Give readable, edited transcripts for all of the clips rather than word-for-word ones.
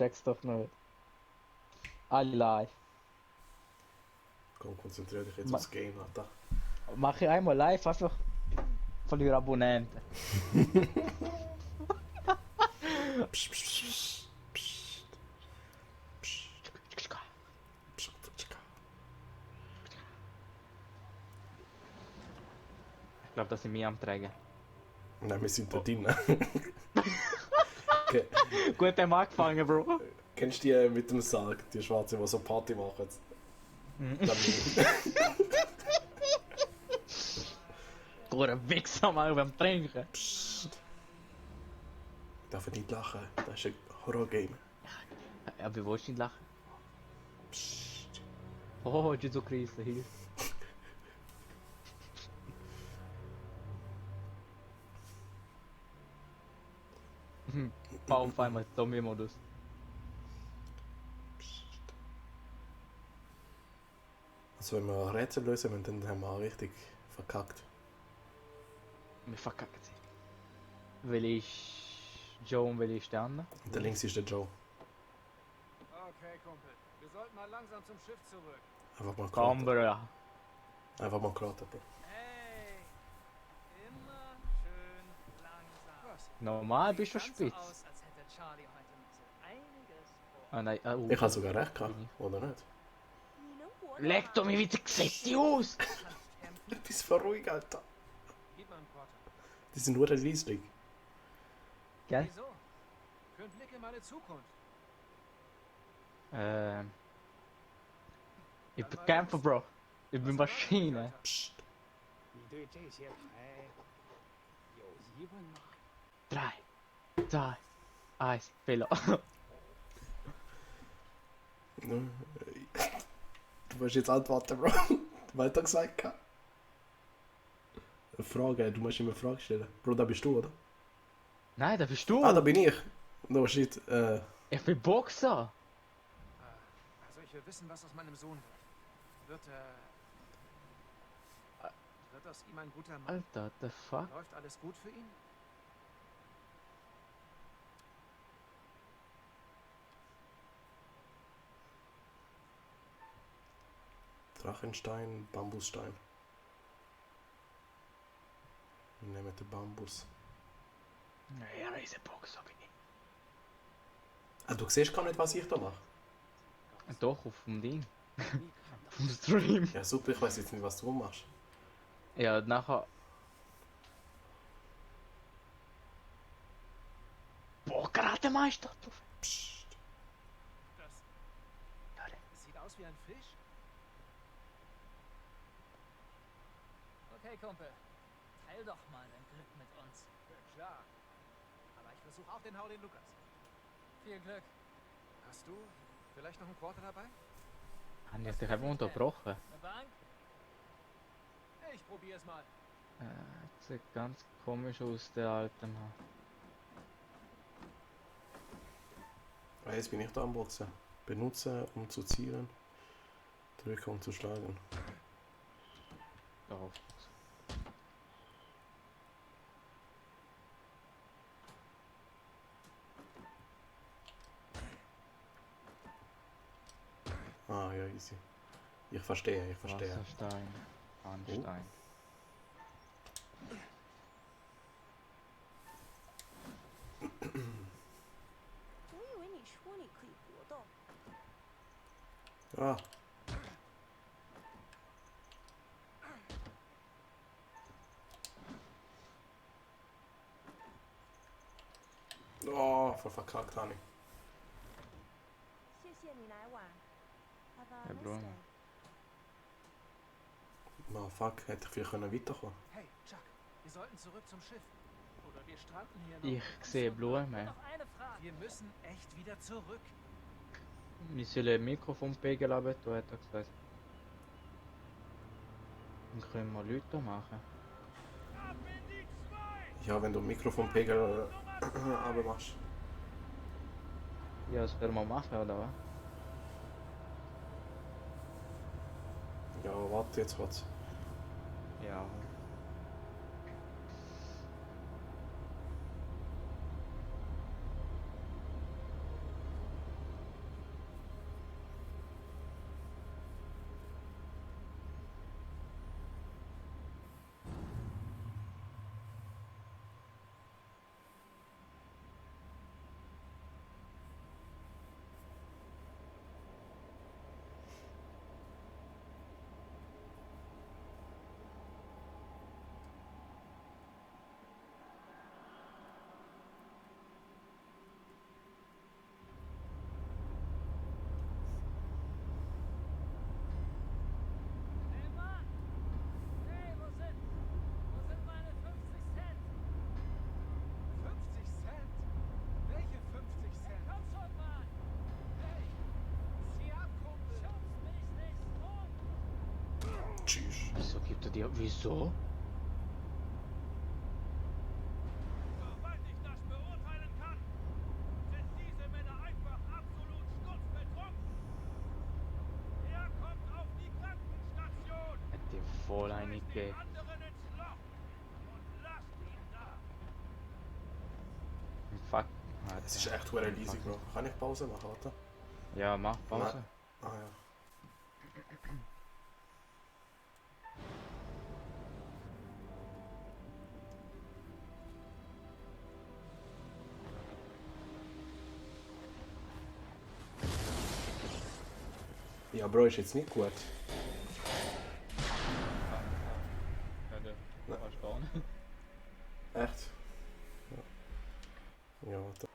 check's doch nicht. Alle live. Komm, konzentrier dich jetzt Ma- aufs Game, Alter. Mach ich einmal live, einfach verliere Abonnenten. Psst, psst, psst, psst, psst, psst, psst. Ich glaube, das sind wir am Tragen. Nein, wir sind da drin. Ke- Gut, haben wir angefangen, Bro. Kennst du die mit dem Sarg, die Schwarze, die so Party machen? Dann Guter Wichser mal beim Trinken. Psst. Darf ich nicht lachen? Das ist ein Horror-Game. Ja, wie willst du nicht lachen? Psst. Oh, Jesu Christus, hier. Bau auf einmal Zombie-Modus. Also wenn wir ein Rätsel lösen müssen, dann haben wir richtig verkackt. Wir verkacken sie. Will ich Joe und will ich Sterne? Und da links ist der Joe. Okay, Kumpel. Wir sollten mal langsam zum Schiff zurück. Einfach mal Komm, geraten. Bro. Einfach mal geraten, Bro. Hey! Immer schön langsam. Was? Normal bist du Sieht ganz spitz. so aus, als hätte Charlie heute noch so einiges vor. Ah nein, Ich habe sogar recht gehabt, oder nicht? Leck doch mir wieder Gesetze aus! Bist verruhig, Alter. Gib mal einen Quarter. Die sind nur riesig. Gell? Wieso? Für einen Blick in meine Zukunft. Ich bin Kämpfer, Bro. Ich bin Maschine. Psst. 你对这些牌有疑问吗？ 3, 2, 1, Fehler. Ne? Du musst jetzt antworten, Bro. Weiter gesagt. gehabt. Eine Frage, du musst immer eine Frage stellen. Bro, da bist du, oder? Nein, da bist du. Ah, da bin ich. No shit. Ich bin Boxer. Also ich will wissen, was aus meinem Sohn wird. Wird aus ihm ein guter Mann? Alter, what the fuck? Läuft alles gut für ihn? Drachenstein, Bambusstein. Wir nehmen den Bambus. Ja, riese Boxer bin ich. Ah, du siehst gar nicht, was ich da mache. Doch, auf dem Ding. 你看到 Auf dem Stream. Ja, super, ich weiß jetzt nicht, was du machst. Ja, nachher. Boah, Karatmeister. Psst. Das Ja, sieht aus wie ein Fisch. Okay, Kumpel. Teil doch mal dein Glück mit uns. Ja, klar. Aber ich versuche auch den Howlin' Lukas. Viel Glück. Hast du vielleicht noch einen Quarter dabei? Haben die dich einfach unterbrochen? Eine Bank? Ich probiere es mal. Das sieht ganz komisch aus, der alte Mann. Ah, jetzt bin ich da am Boxen. Benutzen, um zu zielen. Drücken, um zu schlagen. Darauf. Ah, ja, easy. Ich verstehe, ich verstehe. Wasserstein. Anstein. Ah. Oh, voll verkackt, Honey. 谢谢你来晚。Have a Ja, nice Bro. day. Oh, fuck, hätte ich vielleicht weiterkommen. Hey, Chuck, wir sollten zurück zum Schiff. Oder wir stranden hier noch. Ich sehe Blumen. Noch eine Frage. Wir müssen echt wieder zurück. Wir sollen Mikrofonpegel runter, hat er gesagt. Dann können wir Leute machen. Ja, wenn du Mikrofonpegel machst. Ja, das werden wir machen, oder was? Ja, warte, jetzt geht's. Ja. die. Wieso? Soweit ich das beurteilen kann, sind diese Männer einfach absolut sturzbetrunken. Er kommt auf die Krankenstation. Hat die voll Schmeißt einige. den anderen ins Loch und lasst ihn da. Fuck. Es ist echt verdammt easy, Bro. Kann ich Pause machen, warte? Ja, mach Pause. Nein. Ah ja. Ja, Bro, ist jetzt nicht gut. Ja, du Nein. kannst gar nicht. Echt? Ja, warte.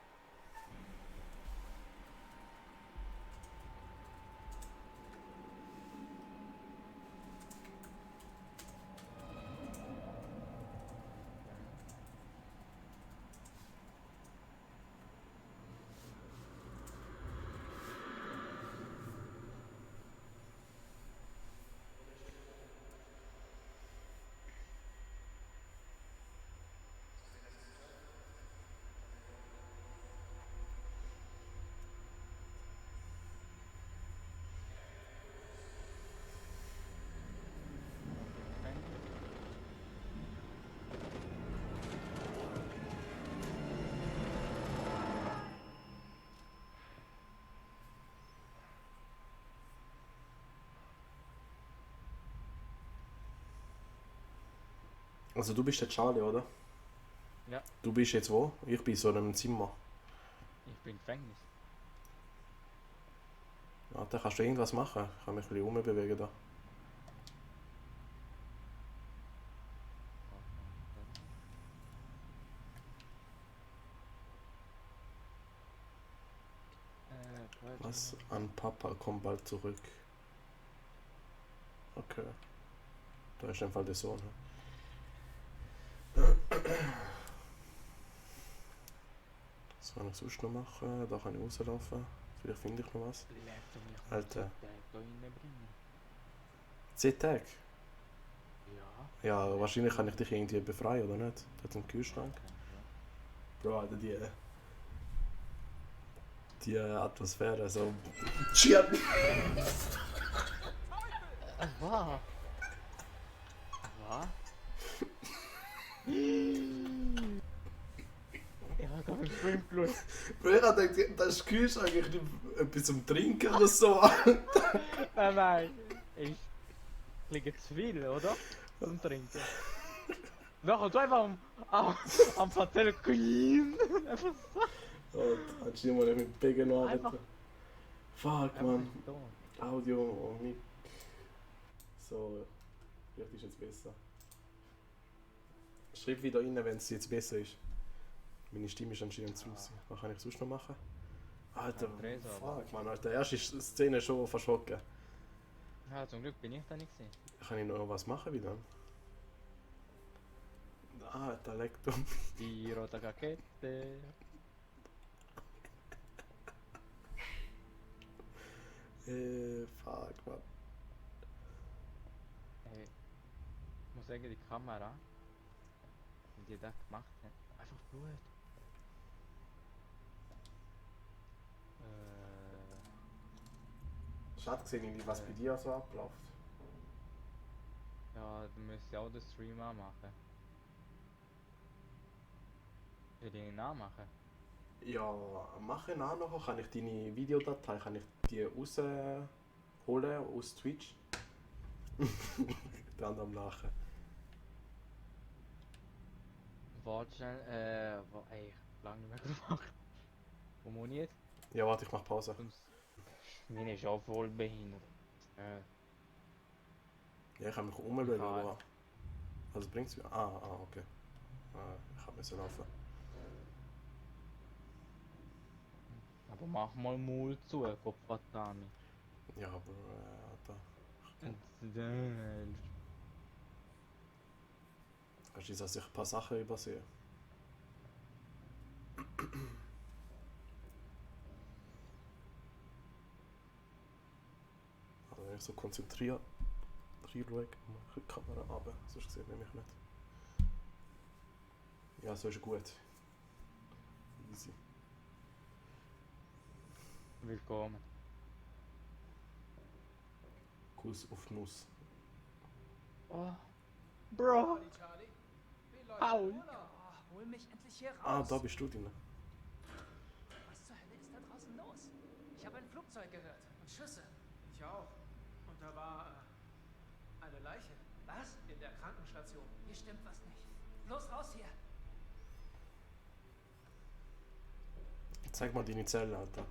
Also du bist der Charlie, oder? Ja. Du bist jetzt wo? Ich bin so in einem Zimmer. Ich bin im Gefängnis. Warte, kannst du irgendwas machen? Ich kann mich ein bisschen rumbewegen da. Was? An Papa, komm bald zurück. Okay. Da ist einfach der Sohn. Was kann ich sonst noch machen? Da kann ich rauslaufen. Vielleicht finde ich noch was. Alter. Da reinbringen. 10 Tage? Ja. Ja, wahrscheinlich kann ich dich irgendwie befreien, oder nicht? Da hat einen Kühlschrank. Bro, Alter, die Atmosphäre, so... Shit! Was? Was? Ich hab gerade einen Film geschaut. Bro, ich hab gedacht, das ist Kühlschrank, ich nehme etwas zum Trinken oder so. Nein. Ich liege zu viel, oder? Zum Trinken. Nachher du einfach am Erzählen Queen. Einfach so. Und hast du mal mit Pegen Einfach- arbeiten? Fuck, Einfach man. da. Audio und Mic. So, vielleicht ist jetzt besser. Schreib wieder rein, wenn es jetzt besser ist. Meine Stimme ist anscheinend zu. Was kann ich sonst noch machen? Alter, Ja, Tresor, fuck, man, Alter. Erste Szene schon verschrocken. Ja, zum Glück bin ich da nicht gesehen. Kann ich noch was machen wieder? Ah, Alter, leck du. Die rote Rakete. Fuck, man. Hey, ich muss sagen, die Kamera, die das gemacht hat, einfach gut. Schade gesehen, was bei dir so abläuft. Ja, du müsst ja auch den Stream anmachen. Will ich ihn anmachen? Ja, mache nachher kann ich deine Videodatei kann ich die rausholen aus Twitch. Dann am Lachen. Warte schnell, ey, ich hab lange nicht mehr gemacht. Wo muss ich jetzt? Ja, warte, ich mach Pause. Sonst... Meine ist auch voll behindert. Ja, ich kann mich umbewegen, Ja. aber... Also bringt's mir... okay. Ich hab müssen laufen. Aber mach mal Maul zu, Kopfvatami. Ja, aber... Alter. Und dann... Hast du dass ich ein paar Sachen übersehe? Also wenn ich so konzentriert reinschaue, mache ich die Kamera runter. hast du gesehen, nämlich nicht. Ja, so ist er gut. Easy. Willkommen. Kuss auf die Nuss. Oh. Bro. Charlie, Charlie. Wie läuft Au. der Urlaub? Oh, hol mich endlich hier raus. Ah, da bist du drin. Was zur Hölle ist da draußen los? Ich habe ein Flugzeug gehört und Schüsse. Ich auch. Und da war eine Leiche. Was? In der Krankenstation. Hier stimmt was nicht. Los, raus hier. Zeig mal deine Zelle, Alter.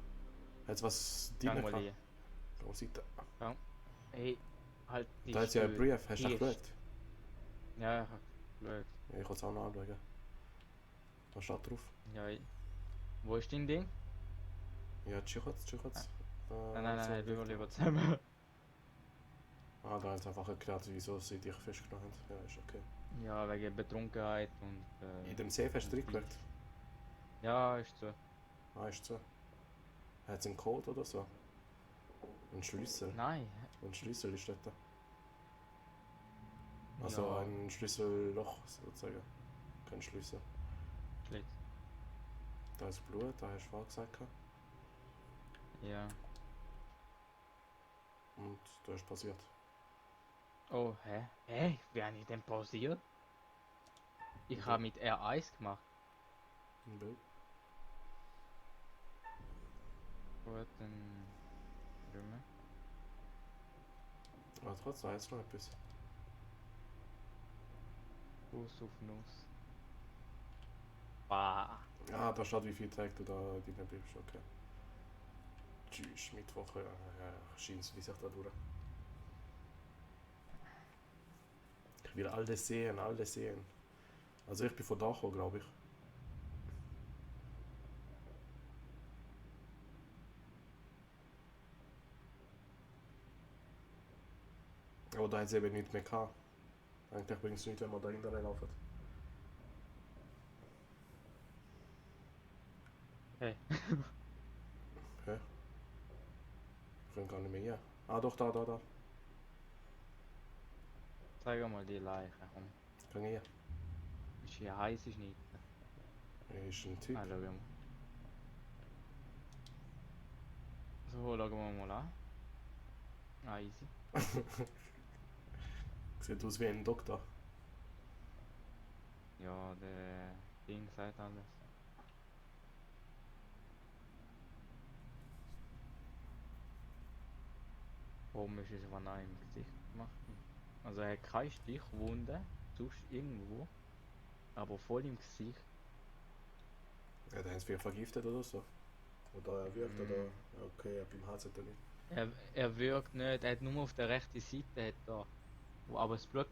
Jetzt was Gang drin mal kann. hier. Da sieht er. Hey, halt die Da ist ja ein Stühle. Brief. Hast du Hier. geschaut? Ja, ich hab geschaut. Ja, ich kann es auch noch anschauen. Da steht drauf. Ja, wo ist dein Ding? Ja, tschüss. Nein, lieber zusammen. Ah, da haben sie einfach erklärt, wieso sie dich festgenommen haben. Ja, ist okay. Ja, wegen Betrunkenheit und... In dem Safe hast du reingeschaut? Ja, ist so. Ah, ist so. Hat es einen Code oder so? Ein Schlüssel? Nein. Ein Schlüssel ist dort. Also Ja, ein Schlüsselloch sozusagen. Kein Schlüssel. schlecht. Da ist Blut, da hast du vorher gesagt. Ja. Und da ist passiert. Oh, hä? Hä? Wie habe ich denn pausiert? Ich habe mit R1 gemacht. Ein Bild. Gut, dann... Rümmer. Aber trotzdem, jetzt noch etwas. Fuß auf Nuss. Bah. Ah, da steht, wie viele Tage du da drin bleibst. Okay. Tschüss, Mittwoch. Ja, scheint wie sich da durch. Ich will alles sehen, alles sehen. Also ich bin von da gekommen, glaube ich. Aber da hat es eben nicht mehr gehabt. Eigentlich bringt es nichts, wenn man da hinterher laufen. Hey. Hä? Ich kann gar nicht mehr hier. Ah doch, da. Zeig mal die Leiche. Komm. Kann ich hier. Ist hier heiß, ist nicht. Er ist ein Typ. Ah, schau mal. So, schauen wir mal an. Ah, easy. Sieht aus wie ein Doktor. Ja, der Ding sagt alles. Komisch ist, wenn er im Gesicht gemacht. Also er hat keine Stichwunde, sonst irgendwo, aber voll im Gesicht. Ja, da haben sie viel vergiftet oder so. Oder er wirkt oder. Mm. Okay, beim Hals hat er nicht. Er wirkt nicht, er hat nur auf der rechten Seite hat er. Aber das Blut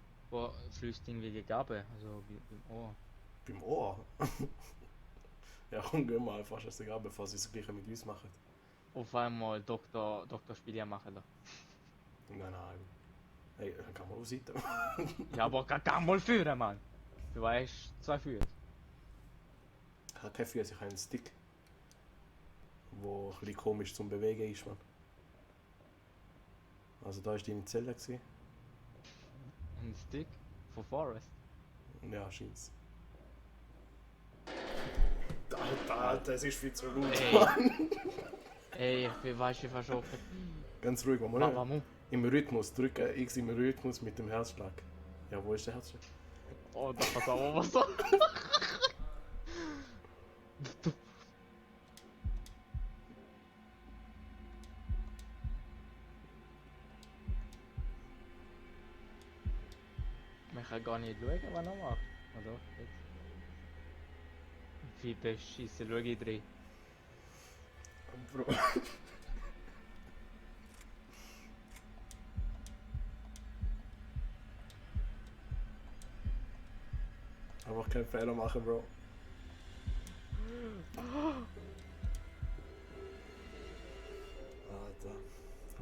fließt irgendwie gegen, also wie beim Ohr. Beim Ohr? Ja, komm, gehen wir einfach erst egal, bevor sie das gleiche mit uns machen. Auf einmal Dr. Spieler machen da. Nein. Hey, dann kann man auch Seite. Ja, aber kann mal führen, Mann. Du weißt, 2 Füße. Ich habe keine Füße, ich habe einen Stick. Wo ein bisschen komisch zum Bewegen ist, man. Also da war deine Zelle. Gewesen. Ein Stick von Forest. Ja, scheint's. Alter, es ist viel zu laut. Ey, ich bin weißt du verschoben. Ganz ruhig, Mama. mal. Im Rhythmus, drücke X im Rhythmus mit dem Herzschlag. Ja, wo ist der Herzschlag? Oh, da pass auf, was da? Man kann gar nicht schauen, was er macht. Oder? Jetzt. Wie beschissen, schau ich drin. Bro. Einfach keinen Fehler machen, Bro. Alter.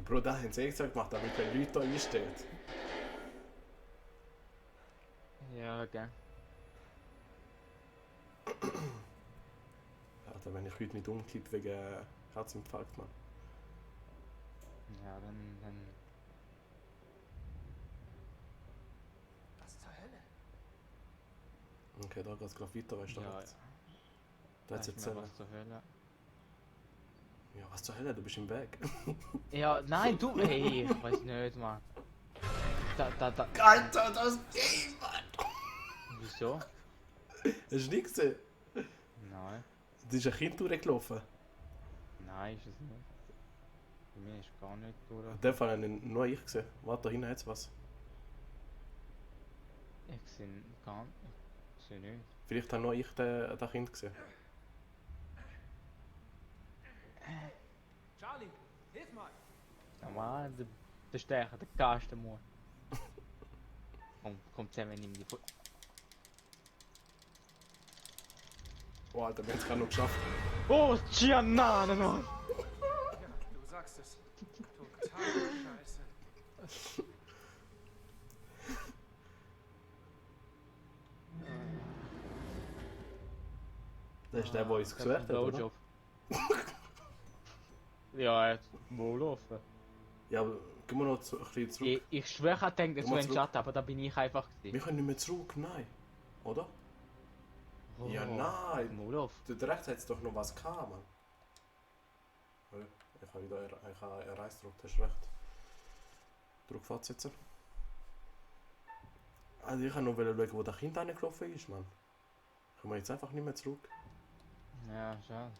Bro, da haben sie extra gemacht, damit keine Leute da einstehen. Ja, gell. Alter, wenn ich heute nicht umkippe wegen Herzinfarkt, Mann. Ja, dann. Was zur Hölle? Okay, da geht's gerade weiter, weißt du? Ja, rechts. Da hat's weiss jetzt nicht mehr, was zur Hölle. Ja, was zur Hölle, du bist im Weg. Ja, nein, du, hey, ich weiß nicht, Mann. Da. Alter, das geht, Mann! Wieso? Hast du nicht gesehen? Nein, Da ist ein Kind durchgelaufen. nein, ist es nicht. Bei mir ist gar nicht durch. In dem Fall habe ich nur ich gesehen. Warte, da hinten hat's was. Ich sehe gar nicht. Ich sehe nicht. Vielleicht habe nur ich den Kind gesehen. Charlie, hilf mal! Normal, der Stecher, der Kastenmord. Komm zusammen, nimm die Fuß. Oh, Alter, wir haben es gerade noch geschafft. Oh, Giannana, Mann! Ja, du sagst es. Total scheiße. Das ist der, der uns gesucht hat, oder? Blowjob. Ja, er hat wohl offen. Ja, aber gehen wir noch ein bisschen zurück. Ich schwöre, ich denke, es Geh mal wäre ein zurück. Schatten, aber da bin ich einfach Wir gewesen. können nicht mehr zurück, nein. Oder? Oh, Ja, nein. Maul auf. Dort rechts hat es doch noch was gehabt, Mann. Ja, ich habe wieder erreicht gedrückt, hast recht. Druck fortsetzen. Also ich wollte noch schauen, wo das Kind reingelaufen ist, Mann. Kommen wir jetzt einfach nicht mehr zurück? Ja, schade.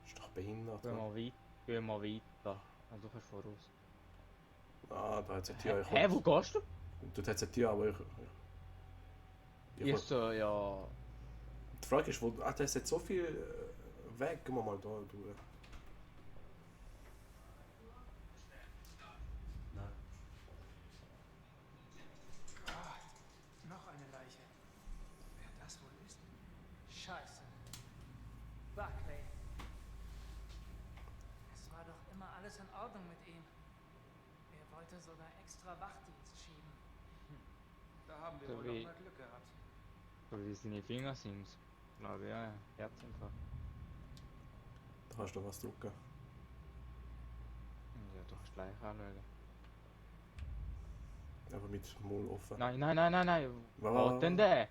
Ist doch behindert, Gehen Mann. wir weiter. Also, du kannst voraus. Ah, da hat es eine Tür. Hä, wo gehst du? Dort hat es eine Tür, aber ich Ich so, ja... die Frage ist, wo... Ah, da ist jetzt so viel Weg. Gehen wir mal da durch. Nein. Noch eine Leiche. Wer das wohl ist? Scheiße. Buckley. Es war doch immer alles in Ordnung mit ihm. Er wollte sogar extra Wachdienst schieben. Da haben wir So wohl wie- noch mal Glück gehabt. So wie seine Finger sind. Glaube ja, Herzinfarkt. Da kannst du was drücken. Ja, du kannst gleich anschauen. Aber mit Maul offen. Nein. Wa- Was denn der?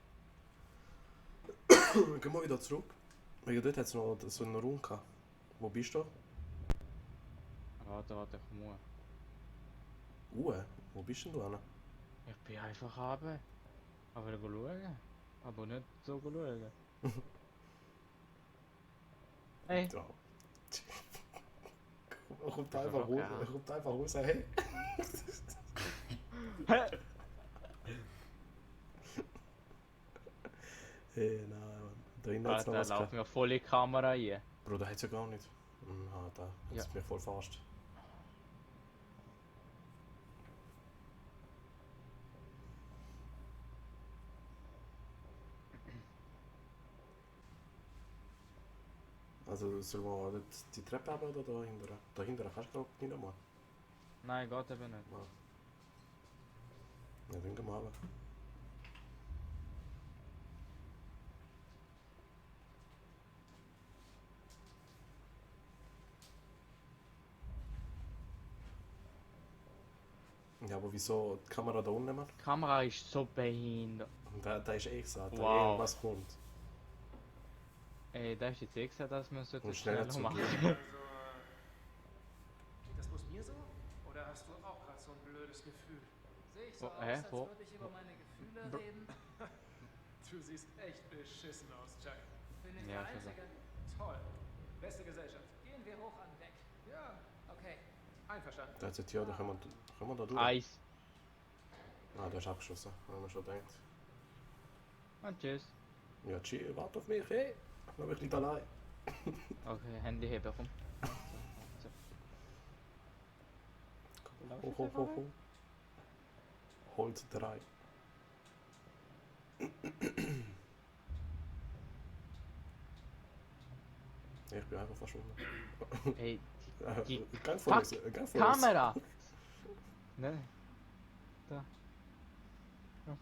Gehen wir wieder zurück. Wegen dort hat es noch so einen Raum gehabt. Wo bist du? Warte, ich muss. Wo bist denn du, Anna? Ich bin einfach runter. Aber schauen. Aber nicht so schauen. Hey. Ja. Er kommt Das ist einfach okay. raus. Er kommt einfach raus. Hey. Hä? Hey, nein, Mann. Da hinten hat es noch Da was laufen gehabt. wir voll in die Kamera rein. Bro, da hat es ja gar nicht. Da. Jetzt Ja. bin ich voll fast. Also, sollen wir dort die Treppe haben oder da hinten? Da hinten kannst du glaube ich nicht mal. Nein, geht eben nicht. Ja, dann gehen wir runter. Ja, aber wieso die Kamera da unten, Mann? Die Kamera ist so behindert. Da ist extra, da Wow. irgendwas kommt. Ey, da ist jetzt extra, dass man so Und schneller schneller zu machen. Also, geht das bloß mir so? Oder hast du auch gerade so ein blödes Gefühl? Sehe ich so Wo- aus, hä? als Wo? würde ich über meine Gefühle Br- reden? Du siehst echt beschissen aus, Chuck. Bin ich Ja, der schon so. Einzige? Toll. Beste Gesellschaft. Gehen wir hoch an Deck. Ja. Okay. Einverstanden. Da hat es ja, da können wir da durch. Eis. Ah, der ist abgeschossen, haben wir schon gedacht. Und tschüss. Ja, chill, warte auf mich, hey! Lass mich nicht allein. Okay, Handy heben, komm. Ho. Holt 3. Ich bin einfach verschwunden. Ey, Die- Gang von uns, gang von uns. Kamera! Ne? Da. Ja.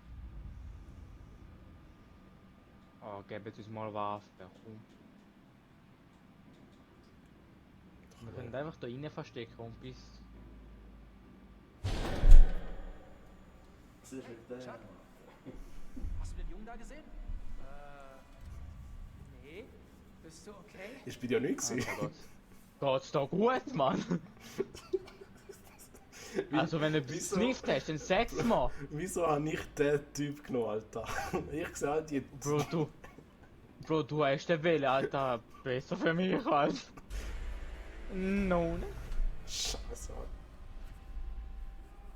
Oh, gebt uns mal Waffen. Komm. Wir können einfach da rein verstecken und bis. Was du den Jungen da gesehen? Nee. Bist du okay? Ich bin ja nicht gewesen. Geht's da gut, Mann? Also wenn du Wieso? gesnifft hast, dann sag's mal. Wieso habe ich den Typ genommen, Alter? Ich sehe halt die... Bro, du hast den Willen, Alter. Besser für mich als... No, ne? Scheiße, Alter.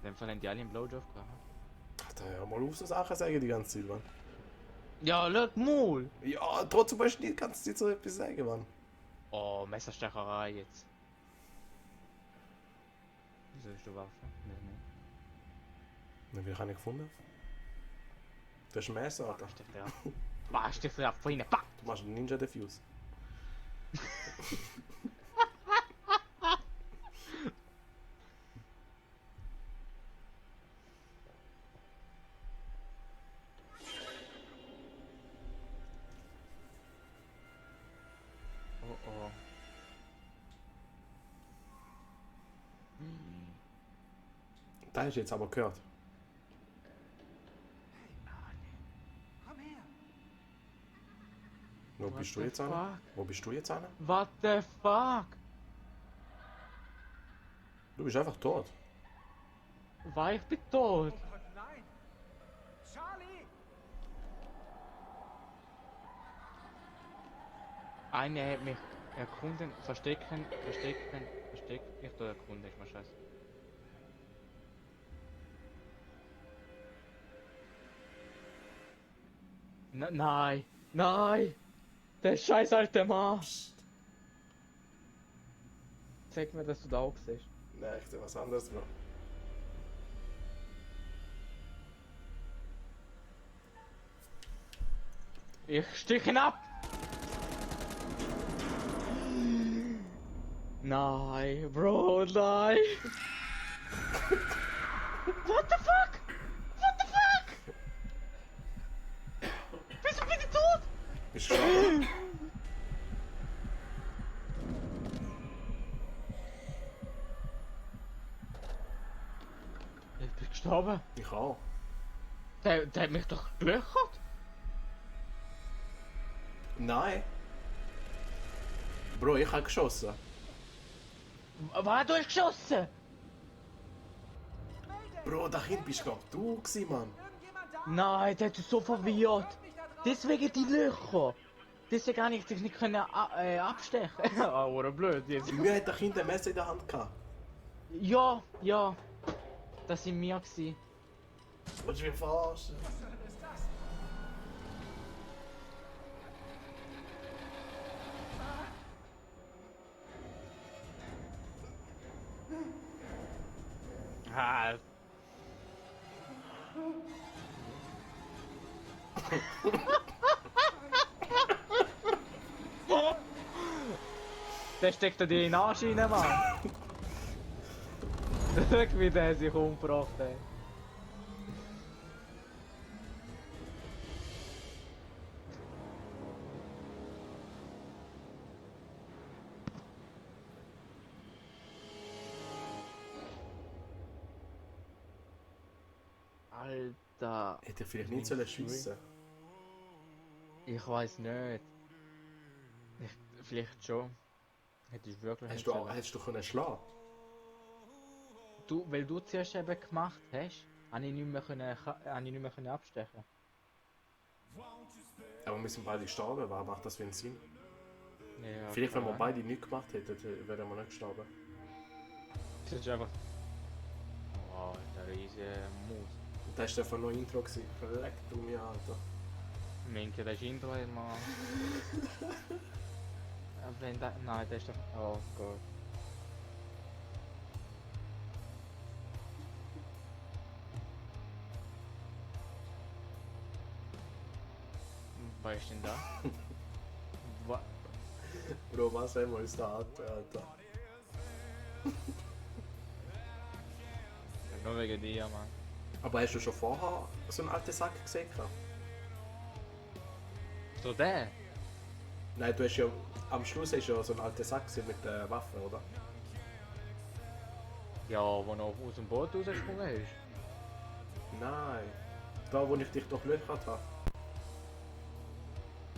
In dem Fall haben die alle einen Blowjob gehabt. Alter, hör mal auf so Sachen sagen die ganze Zeit, Mann. Ja, schau mal! Ja, trotzdem musst du nicht die ganze Zeit so etwas sagen, Mann. Oh, Messerstecherei jetzt. Wieso hast du Waffe? Nicht mehr. Na, wie habe ich gefunden? Das ist ein Messer, Alter. Was, dich ab von hinten, pack! Du machst einen Ninja-Defuse. Oh oh. Da hast du jetzt aber gehört. Komm her. Wo What bist du the jetzt an? fuck? Wo bist du jetzt an? What the fuck? Du bist einfach tot. War ich bin tot? Oh nein. Charlie! Einer hat mich erkunden, verstecken. Ich tu erkunden, ist mal scheiße. Nein! Nein! Der scheiß alte Mann! Zeig mir, dass du da auch siehst. Nein, ich sehe was anderes noch. Ich stich ihn ab! Nein, Bro, nein! What the fuck? What the fuck? Wieso bin ich tot? Bist du gestorben? Ich bin gestorben. Ich auch. Der hat mich doch gelöchert. Nein. Bro, ich habe geschossen. Was, du hast geschossen? Bro, da hinten bist glaub du gewesen, Mann. Irgendjemand da? Nein, der hat uns so verwirrt. Deswegen die Löcher. Deswegen habe ich dich nicht können abstechen. Ah, oder blöd jetzt. Mir hat da hinten ein Messer in der Hand gehabt. Ja, ja. Das sind wir gewesen. Willst du mich verarschen? Was zur Hölle ist das? Ah. Der steckt dir in den Arsch rein, Mann. Schau, wie der sich umgebracht hat. Alter. Hätte ich vielleicht nicht sollen schiessen. Ich weiß nicht. Vielleicht schon. Hätte ich wirklich Hast nicht du, sollen. hättest du können schlagen? Du, weil du zuerst eben gemacht hast, habe ich nicht mehr können abstechen. Aber wir sind beide gestorben, was macht das für einen Sinn? Ja, Vielleicht, wenn wir klar. beide nichts gemacht hätten, wären wir nicht gestorben. Das ist einfach... Oh, der riesige Maus. Und das war einfach nur Intro gewesen. Leck du mir, Alter. Minke, das ist Intro immer... Wenn da... Nein, das ist doch... Oh Gott. Was ist denn da? Bro, was haben wir uns da hatten, Alter? Nur wegen dir, Mann. Aber hast du schon vorher so einen alten Sack gesehen? So der? Nein, du hast ja... Am Schluss hast du ja so einen alten Sack gesehen mit der Waffe, oder? Ja, wo noch aus dem Boot rausgesprungen ist. Nein. Da, wo ich dich doch gelöchert habe.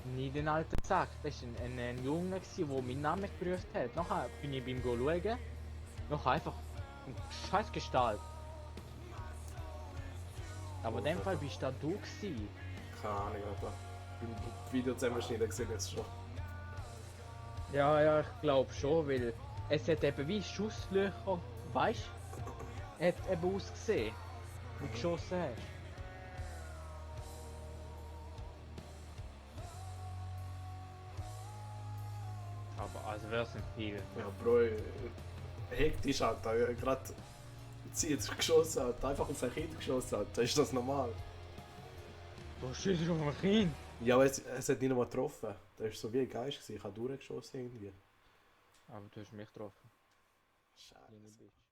Nie den alten Sack. Das war ein Junge, der meinen Namen geprüft hat. Nachher bin ich beim schauen. Nachher einfach eine scheiß Gestalt. Aber in dem Fall bist da du gewesen. Keine Ahnung, aber beim Video zusammenschneiden gesehen jetzt schon. Ja, ich glaube schon, weil es hat eben wie Schusslöcher, weißt du? Hat eben ausgesehen, wie du geschossen hast. Aber also wäre es ein viel. Ja, Bro, hektisch halt, gerade sie jetzt geschossen hat, einfach auf ein Kind geschossen hat, ist das normal? Du schießt auf ein Kind. Ja, aber es hat nicht einmal getroffen. Das war so wie ein Geist, ich habe durchgeschossen irgendwie. Aber du hast mich getroffen. Scheiße. Kleine Bitch.